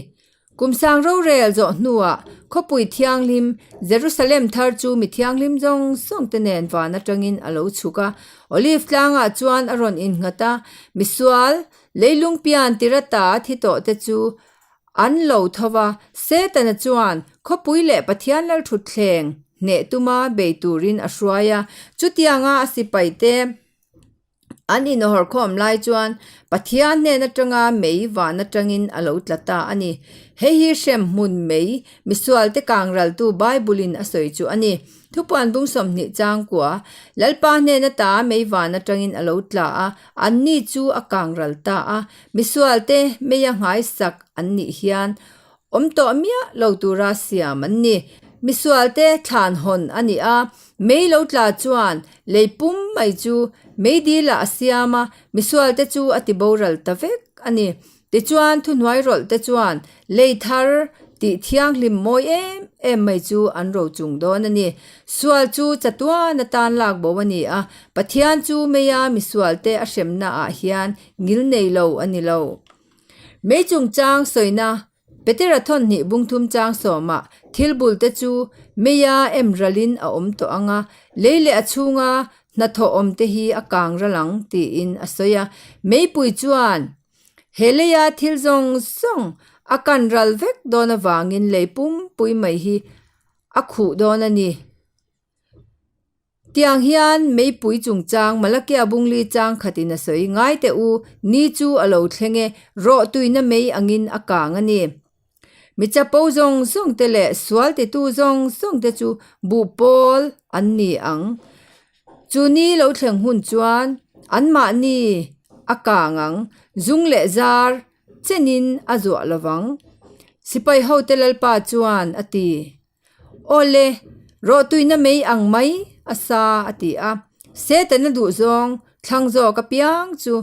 Kum sang rorel zawh hnuah khawpui thianghlim Jerusalem thar chu mi thianghlim zawng zawng te nen van atangin a lo chhuk a. Olive tlangah chuan a rawn innghat a, misual leilung pian tirata thi tawh te chu An lo tho va, Setana chuan khawpui leh Pathian lalthutthleng hneh tuma bei turin a hruai a. Chutianga a sipaite an inawhawrkhawm lai chuan Pathian hnen atanga mei van atangin a lo tla ta a ni. Hei hi hrem hmun mei misualte kangraltu Bible-in a sawi chu a ni. Thupuan bung 20 changkua, Lalpa hnen ata mei van atangin a lo tla a, anni chu a kangral ta a. Misualte meia nghaisak an nih hian awm tawh miah lo tura siam an ni. Misualte thlan hawn a ni a, mei lo tla chuan lei pum mai chu meidilah a siam a, misualte chu a ti boral ta vek a ni. Tichuan thuhnuai rawlh te chuan lei thar tih thianghlim mawi em em mai chu an ro chung dawn a ni. Sual chu chatuan atan lak bo a ni a, Pathian chu meia misualte a hremna ah hian ngil nei lo a ni lo. Mei chungchang sawina Petera thawnhnih bungthum chang sawmah thil bul te chu meia em ralin a awm tawh ang a, lei leh a chhunga hnathawh awm te hi a kang ral ang tiin a sawi a. Meipui chuan. He leia thil zawng zawng a kan ral vek dawn avangin lei pumpui mai hi a khuh dawn a ni. Tiang hian meipui chungchang Malakia Bungli chang khatin a sawi ngai teh u, ni chu a lo thleng e, rawh tuina mei angin a kang a ni. Mi chapo zawng zawng te leh sual titu zawng zawng te chu buh pawl an ni ang. Chu ni lo thleng hun chuan anmahni a kang ang, zung leh zar chenin a zuah lovang. Sipai hote Lalpa chuan a ti. Awle, rawhtuina mei ang mai a sa a ti a. Setana duhzawng thlang zawk apiang chu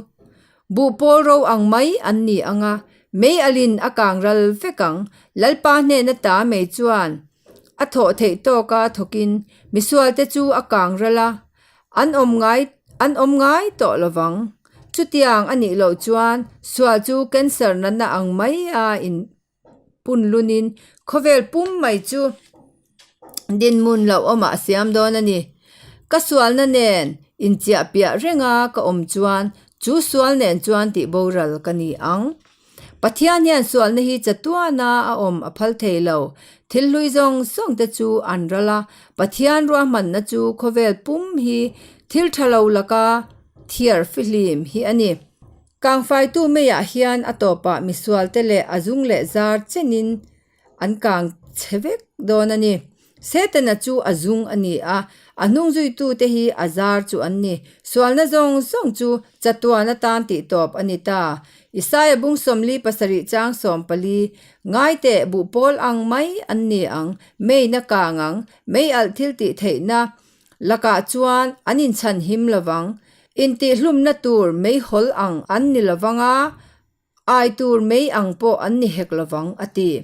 buh pawl ro ang mai an ni ang a, mei alin a kang ral vek ang. Lalpa hnena ta mei chuan a thawh theih tawka thawkin misualte chu a kang ral a, an awm ngai an awm ngai tawh lovang. Chutiang a nih loh chuan sual chu cancer natna ang mai a in Punlunin khawvel pum mai chu dinhmun hlauhawmah a siam dawn a ni. Ka sualna nen inchiah piah renga ka awm chuan chu sual nen chuan tih boral ka ni ang. Pathian hian sualna hi chatuana a awm a phal thei lo. Thil hlui zawng zawng te chu an ral a, Pathian ruahmanna chu khawvel pum hi thil tha lo laka thiar fihlim hi a ni. Kangfaitu meiah hian a tawpah misualte leh a zung leh zar chenin an kang chhe vek dawn a ni. Setana chu a zung a ni a, a hnungzuitute hi a zar chu an ni. Sualna zawng zawng chu chatuan atan tih tawp a ni ta. Isaia bung 47 chang 14, Ngaiteh buh pawl ang mai an ni ang, meina kang ang, mei alh thil tih theihna Lakah chuan an inchhan him lovang. Intihhlumna tur meihawl ang an ni lovang a, ai tur mei ang pawh an ni hek lovang, a ti.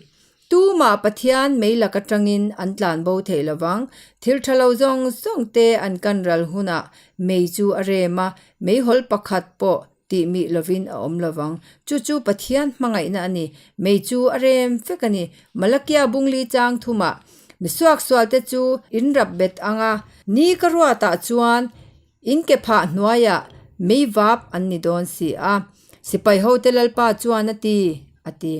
Tumah Pathian mei lak atangin an tlan bo thei lovang. Thil tha lo zawng zawng te an kan ral hunah mei chu a rem a, meihawl pakhat pawh tih mih lovin a awm lovang. Chu chu Pathian hmangaihna a ni. Mei chu a rem vek a ni. Malakia bungli chang thumah misuaksualte chu in rap bet ang a, ni ka ruatah chuan in ke phah hnuaiah mei vap an ni dawn si a. Sipai hote Lalpa chuan a ti, a ti.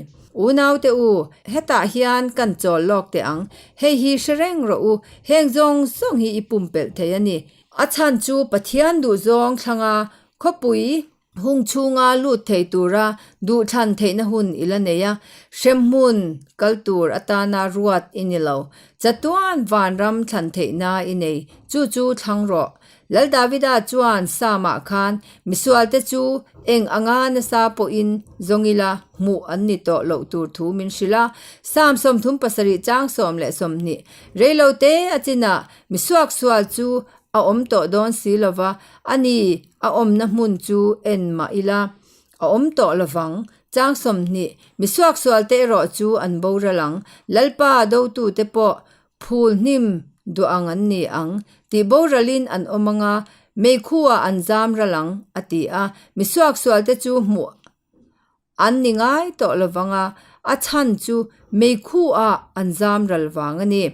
Unaute u, hetah hian kan chawl lawk teh ang. Hei hi hre reng rawh u, heng zawng zawng hi i pumpelh thei a ni. A chhan chu Pathian duhzawng thlanga Khawpui hung chhunga lut thei tura duhthlan theihna hun i la nei a, hremhmun kal tur atana ruat i ni lo. Chatuan vanram thlan theihna i nei, chu chu thlang rawh. Lal Davida chuan Psalm-ah khan, Misualte chu eng anga nasa pawhin zawng ila hmuh an ni tawh loh tur thu min hrilh a. Psalm 37 chang 10 20, Reilote a chinah misuaksual chu A awm tawh dawn si lova, a ni, a awmna hmun chu en mah ila, a awm tawh lovang. Chang 20, Mi suaksualte erawh chu an boral ang, Lalpa dotute pawh phul hnim duah ang an ni ang, tih boralin an awm anga, meikhuah an zam ral ang, a ti a. Mi suaksualte chu hmuh An ni ngai tawh lovang a, a chhan chu meikhu-ah an zam ral vang a ni.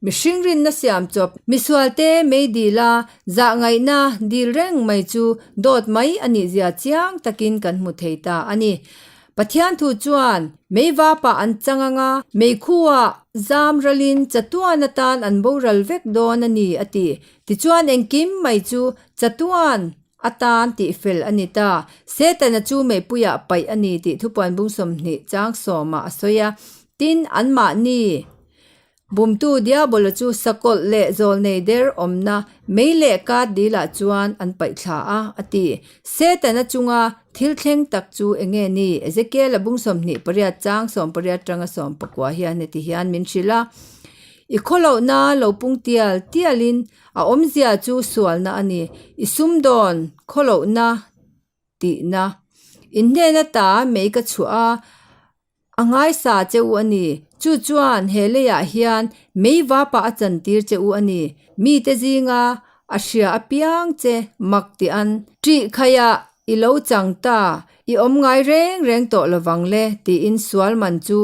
Mihring rinna siam chawp, misualte mei dila zah ngaihna dil reng mai chu dawt mai a nih zia chiang takin kan hmu thei ta a ni. Pathian thu chuan mei vapah an chang ang a, meikhu-ah zam ralin chatuan atan an boral vek dawn a ni a ti. Tichuan engkim mai chu chatuan Atan tih fel a ni ta. Setana chu meipuiah paih a ni tih thupuan bung 20 chang sawmah a sawi a. Tin, anmahni bumtu Diabola chu sakawlh leh zawlnei der awmna mei leh kat dilah chuan an paih thla a, a ti. Setana chunga thil thleng tak chu eng nge ni? Ezekiel-a bung 28 chang 18 tanga 19 hian heti hian min hrilh a, I khawlohna lo pung tial tialin A awmzia chu sualna a ni. I sumdawn khawlohna tihna. In hnen ata mei ka chhuah a, a ngaisa che u a ni. Chu chuan he leiah hian mei vapa a chantir che u a ni. Mite zinga a hria apiang che mak tih an ṭih khaiah i lo chang ta, i awm ngai reng reng tawh lovang le tiin sual man chu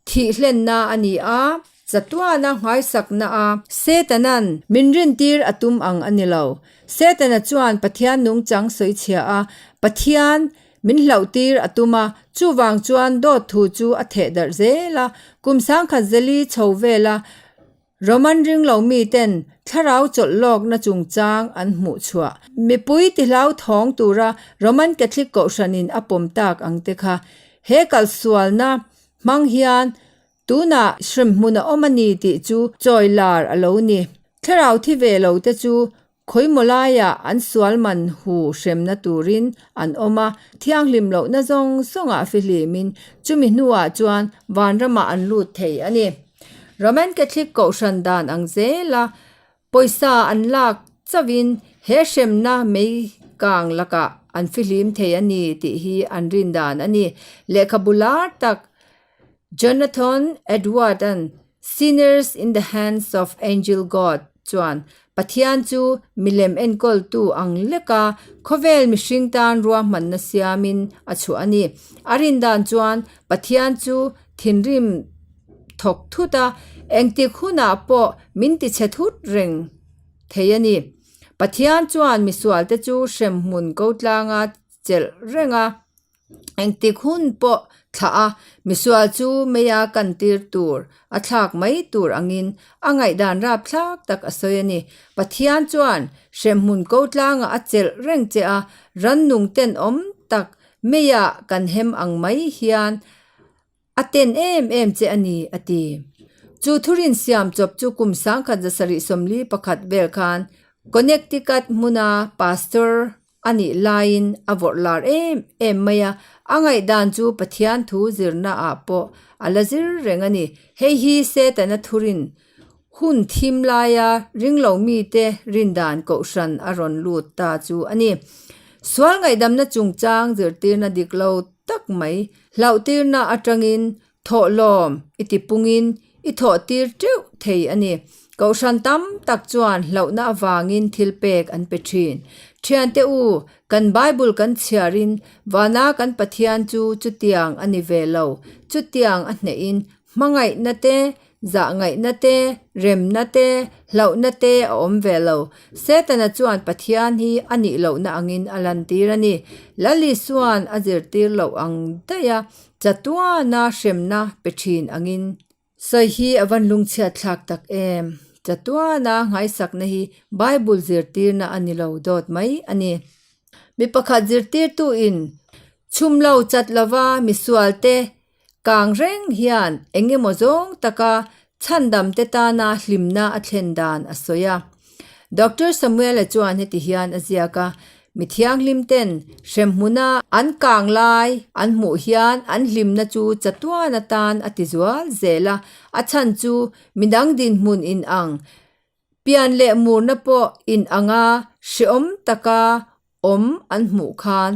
Thih hlenna a ni a, chatuana nghaisakna a. Setanan min rintir a tum ang a ni lo. Setana chuan Pathian nungchang sawichhia a, Pathian Min hlauhtir a tum a, chuvang chuan dawt thu chu a theh darh zel a. Kum sangkhat zeli chho vela Roman ringlo miten thlarau chawlh lawkna chungchang an hmuh chhuah. Mipui tihlauthawng tura Roman Catholic Kohhranin a pawm tak ang te kha he kalsualna hmang hian Tunah hremhmun a awm a ni tih chu chawi lar a lo ni. Thlarau thi ve lo te chu khawimaw laiah an sual man hu hremna turin an awm a, thianghlim lohna zawng zawngah fihlimin chumi hnuah chuan vanramah an lut thei a ni. Roman Catholic Kohhran dan ang zela pawisa an lak chauhin he hremna mei kang lakah an fihlim thei a ni tih hi an rin dan a ni. Lehkhabu lar tak Jonathan Edward-a'n Sinners in the Hands of Angel God chuan Pathian chu milem enkawltu ang leka khawvel mihring tan ruahmanna siamin a chhuah a ni. A rin dan chuan Pathian chu thinrim thawk thut a, engtik hunah pawh min tichhe thut reng thei a ni. Pathian chuan misualte chu hremhmun ko tlanga chelh reng a. Engtik hun pawh thlah a, misual chu meia kan tir tur, a thlak mai tur angin a ngaihdan rapthlak tak a sawi a ni. Pathian chuan hremhmun ko tlangah a chelh reng che a, rannung tenawm tak meia kan hem ang mai hian A ten em em che a ni, a ti. Chu thurin siam chawp chu kum 1771 vel khan Connecticut hmuna pastor a nih laiin a vawrh lar em em mai a, a ngaihdan chu Pathian thu zirna ah pawh a la zir reng a ni. Hei hi Setana thurin hun thim laia ringlo mite rindan kohhran a rawn lut ta chu a ni. Sual ngaihdamna chungchang zirtirna dik lo tak mai Hlauhtirna atangin thawhlawm i tipungin i thawhtir teuh thei a ni. Kohhran tam tak chuan hlauhna avangin thil pek an pe thin. Thiante u, kan Bible kan chhiarin vana kan Pathian chu chutiang a ni ve lo. Chutiang a hnehin hmangaihna te, Zahngaihna te, remna te, hlauhna te a awm ve lo. Setana chuan Pathian hi a nih lohna angin a lantir a ni. Lal Isua'n a zirtir loh ang daih a, chatuana hremna pe thin angin. Sawi hi a van lungchhiat thlak tak em? Chatuana nghaisakna hi Bible zirtirna a ni lo dawt mai a ni. Mi pakhat zirtirtuin chhum lo chat lova misualte Kang reng hian eng emaw zawng taka chhandamte tana hlimna a thlen dan a sawi a. Doctor Samuel-a chuan heti hian a ziak a, Mi thianghlimten hremhmuna an kang lai an hmuh hian an hlimna chu chatuan atan a ti zual zel a, a chhan chu midang dinhmun inang, pian leh murna pawh inanga hrehawm taka awm an hmuh khan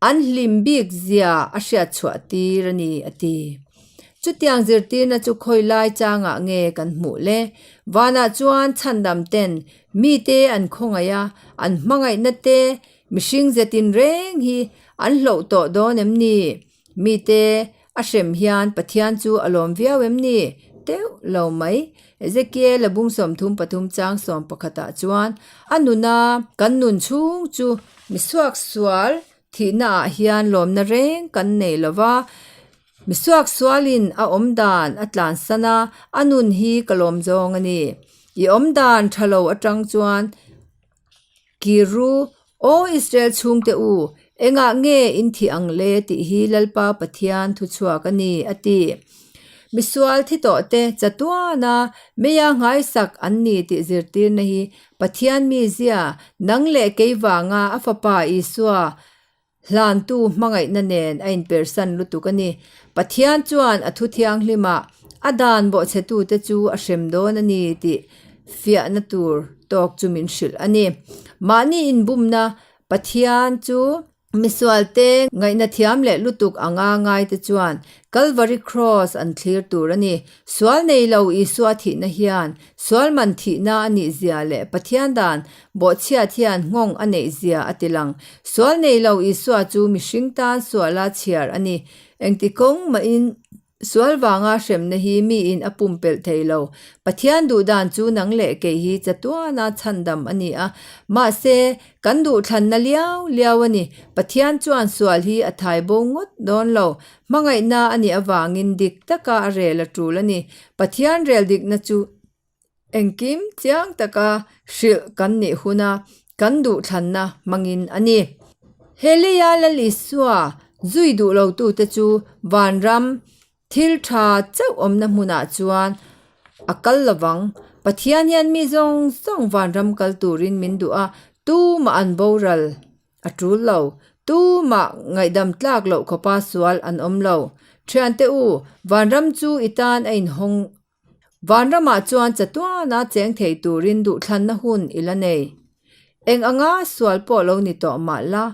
an hlim bik zia a hriat chhuah tir a ni a ti. Chutiang zirtirna chu khawi lai changah nge kan hmuh le? Vanah chuan chhandam ten mite an khawngaih a, an hmangaihna te mihring zetin reng hi an hloh tawh dawn em ni? Mite a hrem hian Pathian chu a lawm viau em ni? Teuh lo mai. Ezekiel a bung 33 chang sawm pakhatah chuan a nuna kan nun chhung chu misuak sual thihnaah hian lawmna reng kan nei lo va, misuak sualin a awm dan a tlansan a, a nun hi ka lawm zawng a ni. I awm dan tha lo atang chuan Kiru, Aw Israel chhungte u, engah nge in thih ang le tih hi Lalpa Pathian thuchhuak a ni, a ti. Misual thi tawhte chatuana meia nghaisak an ni tih zirtirna hi Pathian mizia, nang leh kei vanga a Fapa Isua Hlantu hmangaihna nen a inpersan lutuk a ni. Pathian chuan a thu thianghlimah a dan bawhchhetute chu a hrem dawn a ni tih fiahna tur tawk chu min hrilh a ni. Mahni inbumna Pathian chu misualte ngaihna thiam leh lutuk anga ngaite chuan Kalvari Kraws an thlir tur a ni. Sual nei lo Isua thihna hian sual man thihna a nih zia leh Pathian dan bawhchhiat hian nghawng a neih zia a ti lang. Sual nei lo Isua chu mihring tan suala chhiar a ni. Engti kawng mahin Sual vanga hremna hi miin a pumpelh thei lo. Pathian duhdan chu nang leh kei hi chatuana chhandam a ni a. Mahse, kan duhthlanna liau liau a ni. Pathian chuan sual hi a thai bo ngawt dawn lo. Hmangaihna a nih avangin dik taka a rel a tul a ni. Pathian rel dikna chu Engkim chiang taka hrilh kan nih huna kan duhthlanna hmangin a ni. He leia Lal Isua zui duh lotute chu vanram thil tha chauh awmna hmunah chuan a kal lovang. Pathian hian mi zawng zawng vanram kal turin min duh a, tumah an boral a tul lo. Tumah ngaihdam tlak loh khawpa sual an awm lo. Thiante u, vanram chu i tan a inhawng Vanramah chuan chatuana cheng thei turin duhthlanna hun i la nei. Eng anga sual pawh lo ni tawh mah la,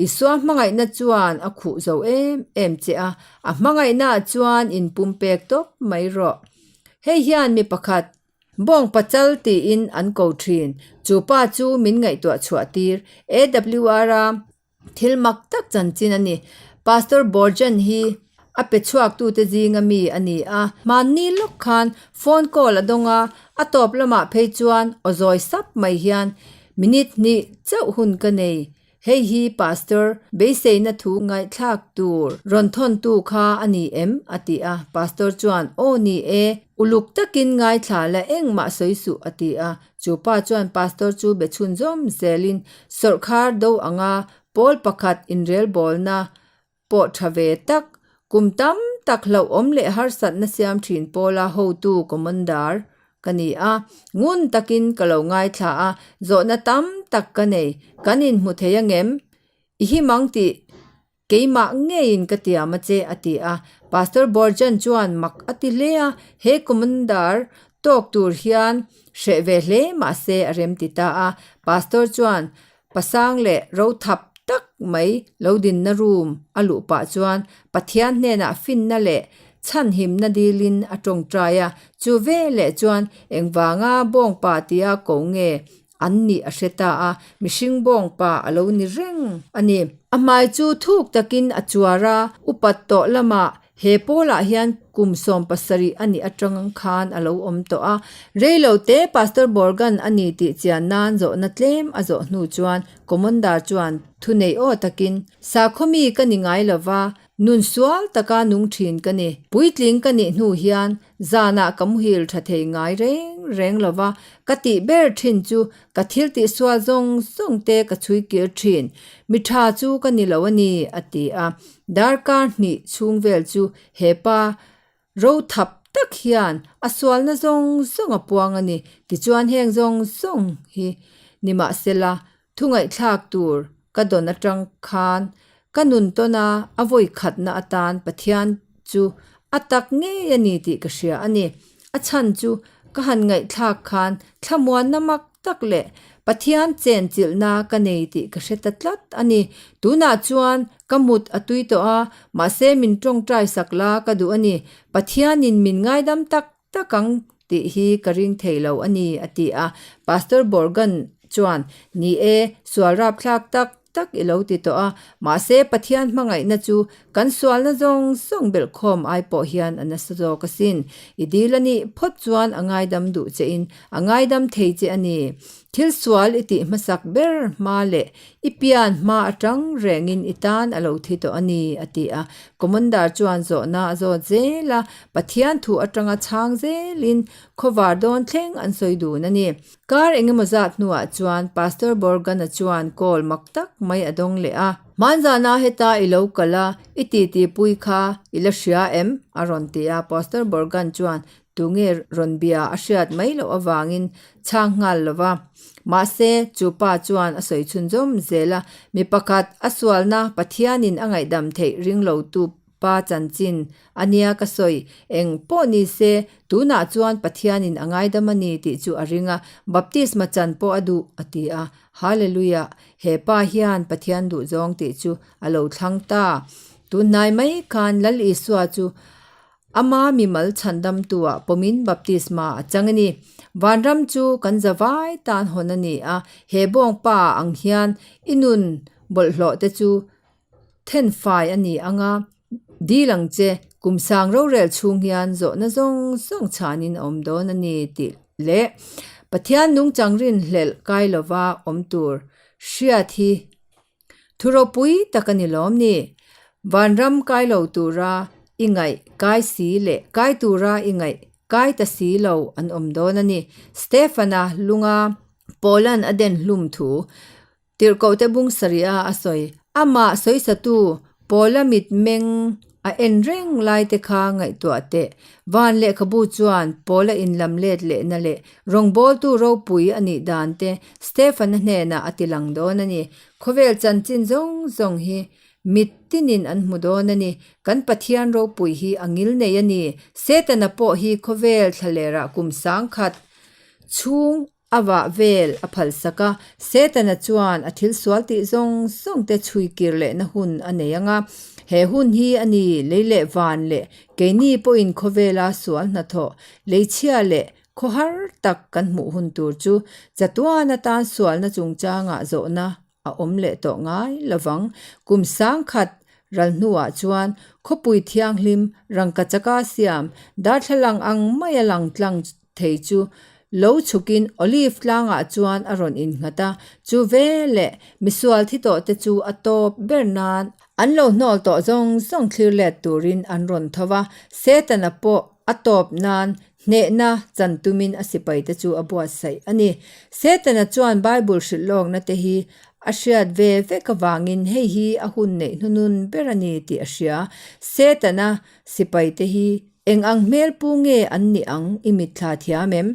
Isua hmangaihna chuan a khuh zo em em che a, a hmangaihnaah chuan inpumpek tawp mai rawh. Hei hian mi pakhat, Bawng pachal tiin an ko thin, chu pa chu min ngaihtuah chhuah tir, AWR-a Thil mak tak chanchin a ni. Pastor Borjan hi a pe chhuaktute zinga mi a ni a. Hmanni lawk khan phone call a dawng a, a tawp lamah phei chuan aw zawi sap mai hian, Minute hnih chauh hun ka nei. Hei hi Pastor beiseina thu ngaihthlak tur rawn thawntu kha a ni em? a ti a. Pastor chuan, Aw ni e, uluk takin ngaithla la engmah sawi suh a ti a. Chu pa chuan pastor chu be chhun zawm zelin sawrhkhar do anga pawl pakhat inrelbawlna pawh tha ve tak, kum tam tak hlauhawm leh harsatna siam thin pawla hotu commander ka ni a, ngun takin ka lo ngaithla a, zawhna tam tak ka nei, kan inhmu thei angem? I him ang tih Keimah ngeiin ka tiam a che, a ti a. Pastor Borjan chuan mak a ti hle a, he Commander tawk tur hian hreh ve hle mah se a rem ti ta a. Pastor chuan pasang leh ro thap tak mai lo dinna room a luh pah chuan Pathian hnenah finna leh chhanhimna dilin a tawngtai a. Chu veleh chuan engvanga bawngpa tia ko nge An nih a hre ta a, mihring bawngpa a lo ni reng a ni. A hmai chu thuk takin a chuar a, upat tawh lamah he pawlah hian kum 70 a nih atang khan a lo awm tawh a. Reilo te Pastor Morgan a ni tih chian nan zawhna tlem a zawh hnu chuan Commander chuan thunei aw takin, Sakhaw mi ka ni ngai lova, nun sual taka nung thin ka ni. Puitling ka nih hnu hian Zanah ka muhil tha thei ngai reng reng lo va, ka tih ber thin chu ka thil tih sual zawng zawng te ka chhui kir thin. Mi tha chu ka ni lo a ni, a ti a. Darkar hnih chhung vel chu he pa ro thap tak hian a sualna zawng zawng a puang a ni. Tichuan heng zawng zawng hi nimahsela Thu ngaihthlak tur ka dawn atang khan ka nun tawn a, a vawi khatna atan Pathian chu a tak ngei a ni tih ka hria a ni. A chhan chu ka han ngaihthlak khan thlamuanna mak tak leh Pathian chenchilhna ka nei tih ka hre ta tlat a ni. Tunah chuan ka mut a tui tawh a, mahse min tawngtai sak la ka duh a ni. Pathianin min ngaidam tak tak ang tih hi ka ring thei lo a ni, a ti a. Pastor Borgan chuan, Ni e, sual rapthlak tak tak i lo ti tawh a, mahse Pathian hmangaihna chu kan sualna zawng zawng belhkhawm ai pawh hian a nasa zawk asin. I dil a nih phawt chuan a ngaidam duh chein a ngaidam thei che a ni. Thil sual i tih hmasak ber hma leh i pian hma atang rengin i tan a lo thi tawh a ni, a ti a. Commander chuan zawhna a zawt zel a, Pathian thu atanga chhang zelin khawvar dawn thleng an sawi dun a ni. Kar engemaw zat hnuah chuan Pastor Borgana chuan call mak tak mai a dawng leh a. Hmanzana heta i lo kal a, i titi pui kha i la hria em? a rawn ti a. Pastor Borgan chuan tunge rawn bia a hriat mai loh avangin chhang nghal lo va. Mahse, chu pa chuan a sawi chhunzawm zel a, mi pakhat a sualna Pathianin a ngaihdam theih ring lotu Pa chanchin a nia ka sawi, eng pawh ni se, tunah chuan Pathianin a ngaidam a ni tih chu a ring a, baptisma chan pawh a duh, a ti a. Hallelujah! He pa hian Pathian duhzawng tih chu a lo thlang ta. Tunhnai mai khan Lal Isua chu ama mimal chhandamtuah pawmin baptisma a chang a ni. Vanram chu kan zavai tan hawn a ni a, he bawngpa ang hian i nun bawlhhlawh te chu Thenfai a ni ang a, dil ang che. Kum sang rorel chhung hian zawhna zawng zawng chhanin a awm dawn a ni tih leh Pathian nungchang rinhlelh kai lova awm tur hriat hi Thu ropui tak a ni lawm ni? Vanram kai lo tura i ngaih kai si leh kai tura i ngaih kai ta si lo an awm dawn a ni. Stefana lunga Paula'n a den hlum thu tirhkohte bung sarih a a sawi. Amah sawisatu Paula mitmeng a en reng lai te kha ngaihtuah teh. Van lehkhabu chuan Paula inlam let lehna leh rawngbawltu ropui a nih dan te Stefana hnenah a ti lang dawn a ni. Khawvel chanchin zawng zawng hi mit tinin an hmu dawn a ni. Kan Pathian ropui hi a ngil nei a ni. Setana pawh hi khawvel thlalerah kum 10,000 chhung A vah vel a phalsak a, Setana chuan a thil sual tih zawng zawng te chhui kir lehna hun a nei ang a. He hun hi a ni lei leh van leh keini pawhin khawvela sual hnathawh, leichhia leh khawhar tak kan hmuh hun tur chu chatuan atan sualna chungchangah zawhna a awm leh tawh ngai lovang. Kum 10,000 ral hnuah chuan khawpui thianghlim rangkachaka siam darthlalang ang maia lang tlang thei chu lo chhukin Olive tlangah chuan a rawn innghat a, chu veleh misual thi tawh te chu a tawp ber nan an lo hnawl tawh zawng zawng thlir let turin an rawn tho va, Setana pawh a tawp nan hnehna chan tumin a sipai te chu a buatsaih a ni. Setana chuan Bible hrilh lawkna te hi a hriat ve vek avangin hei hi a hun neih hnunun ber a ni tih a hria. Setana sipai te hi Eng ang hmel pu nge an nih ang i mitthla thiam em?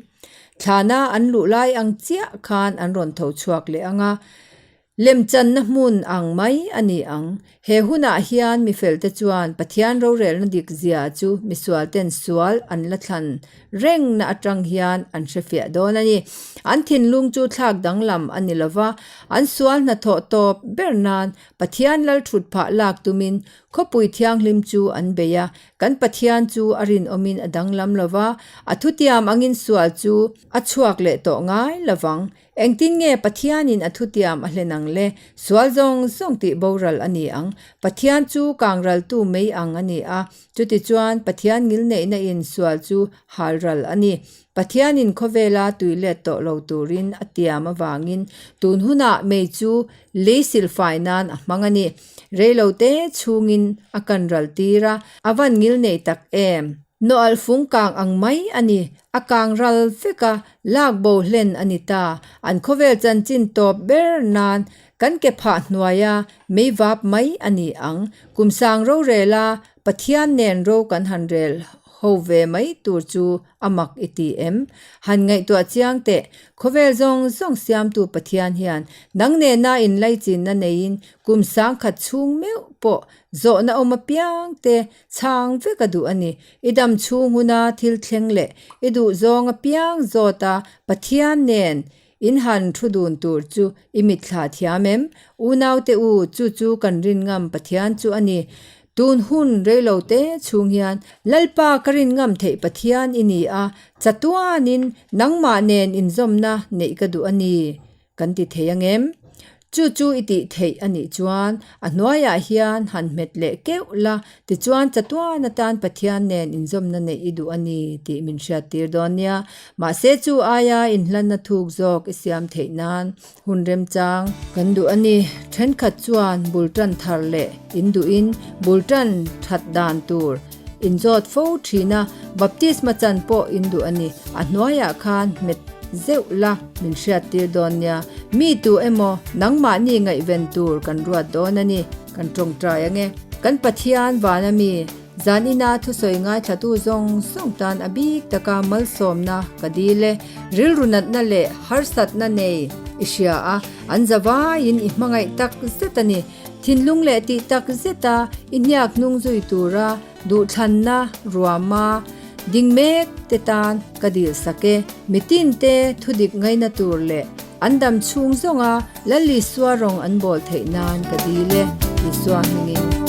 Thlana an luh lai ang chiah khan an rawn tho chhuak leh ang a, lemchanna hmun ang mai a ni ang. He hunah hian mifelte chuan Pathian rorelna dik zia chu misualten sual an la thlan rengna atang hian an hrefiah dawn a ni. An thinlung chu thlak danglam a ni lova, an sual hnathawh tawp ber nan Pathian lal thut phah lak tumin khawpui thianghlim chu an bei a, Kan Pathian chu a rinawmin a danglam lo va, a thutiam angin sual chu a chhuak leh tawh ngai lo vang. Engtin nge Pathianin a thutiam a hlen ang le? Sual zawng zawng tih boral a ni ang. Pathian chu kangraltu mai ang a ni a, chutichuan Pathian ngilneihna in sual chu halral a ni. Pathianin khawvela tui let tawh lo turin a tiam avangin tun hunah mei chu lei silfai nan a hmang a ni. Reilote chhungin a kan ral tir a, a van ngil nei tak em? Nawalh fung kang ang mai a ni, a kang ral vek a, lak bo hlen a ni ta. An khawvel chanchin tawp ber nan kan ke phah hnuaia mei vap mai a ni ang. Kum sang rorela Pathian nen ro kan han rel ho ve mai tur chu a mak i ti em? Han ngaihtuah chiang teh, khawvel zawng zawng siamtu Pathian hian nang nena inlaichinna neiin kum 10,000 chhung meuh pawh zawhna awm apiang te chhang vek a duh a ni. I dam chhung huna thil thleng leh i duh zawng apiang zawta Pathian nen in han thu dun tur chu i mitthla thiam em? Unaute u, chu chu kan rin ngam Pathian chu a ni. Tun hun reilo te chhung hian Lalpa ka rin ngam theih Pathian i ni a, chatuanin nangmah nen inzawmna neih ka duh a ni kan ti thei ang em? Chu chu i tih theih a nih chuan a hnuaiah hian han hmet leh keuh la, tichuan chatuan atan Pathian nen inzawmna neih i duh a ni tih min hriattir dawn nia. Mahse chu aia inhlanna thuk zawk i siam theih nan Hun remchang kan duh a ni. Thenkhat chuan bul tan thar leh in duhin bul tan that dan tur in zawt fo thin a, baptisma chan pawh in duh a ni. A hnuaiah khan hmet zeuh la min hriattir dawn nia. Mi tu emaw nangmahni ngaihven tur kan ruat dawn a ni. Kan tawngtai ange. Kan Pathian vana mi Zan ina thusawi ngaithlatu zawng zawng tan a bik taka malsawmna ka dil e. Rilru natna leh harsatna nei i hria a, an zavaiin i hmangaih tak zet a ni. Thinlung leh tih tak zeta i hniak hnung zui tura duhthlanna ruama ding mek te tan ka dil sak e. Mitin te thudik ngaina tur leh an dam chhung zawnga Lal Isua rawng an bawl theih nan ka dil e, Isua hmingin.